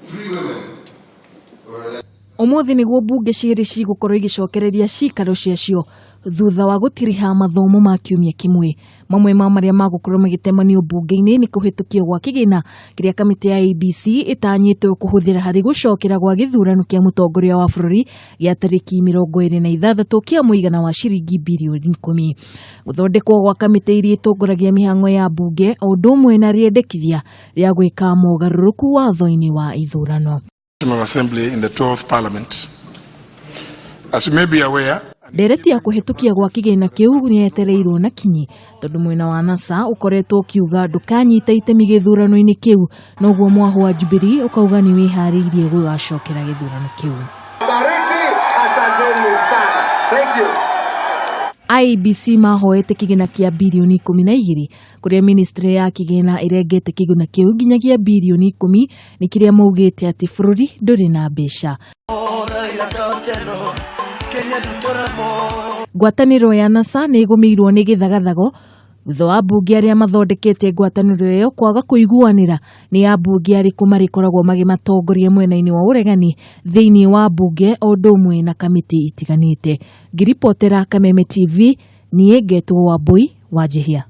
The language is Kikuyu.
Three women were elected. Ũmũthĩ nĩguo mbunge cierĩ cigũkorwo igĩcokereria cikaro ciacio thutha wa gũtiriha mathomo ma kiumia kĩmwe. Mamwe ma marĩa magũkorwo magĩtemanio mbunge-inĩ nĩ kũhĩtũkio gwa kĩgĩna kĩrĩa kamĩtĩ ya IEBC ĩtanyĩtwo kũhũthĩra harĩ gũcokera gwa gĩthurano kĩa mũtongoria wa bũrũri gĩa tarĩki 26 kĩa mũigana wa ciringi birioni 10. Gũthondekwo gwa kamĩtĩ iria itongoragia mĩhang'o ya mbunge o ũndũ ũmwe na rĩendekithia rĩa gwĩka mogarũrũku watho-inĩ wa ithurano. National Assembly in the 12th Parliament. As you may be aware, Ndereti ya kũhĩtũkia gwa kĩgĩna kĩu nĩ yetereirwo na kinyi tondũ mwena wa NASA ũkoretwo ũkiuga ndũkanyita itemi gĩthurano-inĩ kĩu noguo mwahũ wa Jubilee ũkauga nĩ wĩharĩirie gũgacokera gĩthurano kĩu. Bariki, asanteni sana. Thank you. IEBC mahoete kĩgĩna kĩa birioni 12 kũrĩa ministry ya kĩgĩna ĩrengete kĩgĩna kĩu nginyagia birioni 10 nĩ kĩrĩa maugĩte atĩ bũrũri ndũrĩ na mbeca. Ngwatanĩro ya NASA nĩ ĩgũmĩirwo nĩ gĩthagathago thutha wa ambunge arĩa mathondekete ngwatanĩro ĩyo kwaga kũiguanĩra nĩ ambunge arĩkũ marĩkoragwo magĩmatongoria mwena-inĩ wa ũregani thĩinĩ wa mbunge o ũndũ ũmwe na kamĩtĩ itiganĩte. Ngĩribotera Kameme TV niĩ ngetwo Wambui wa Njihia.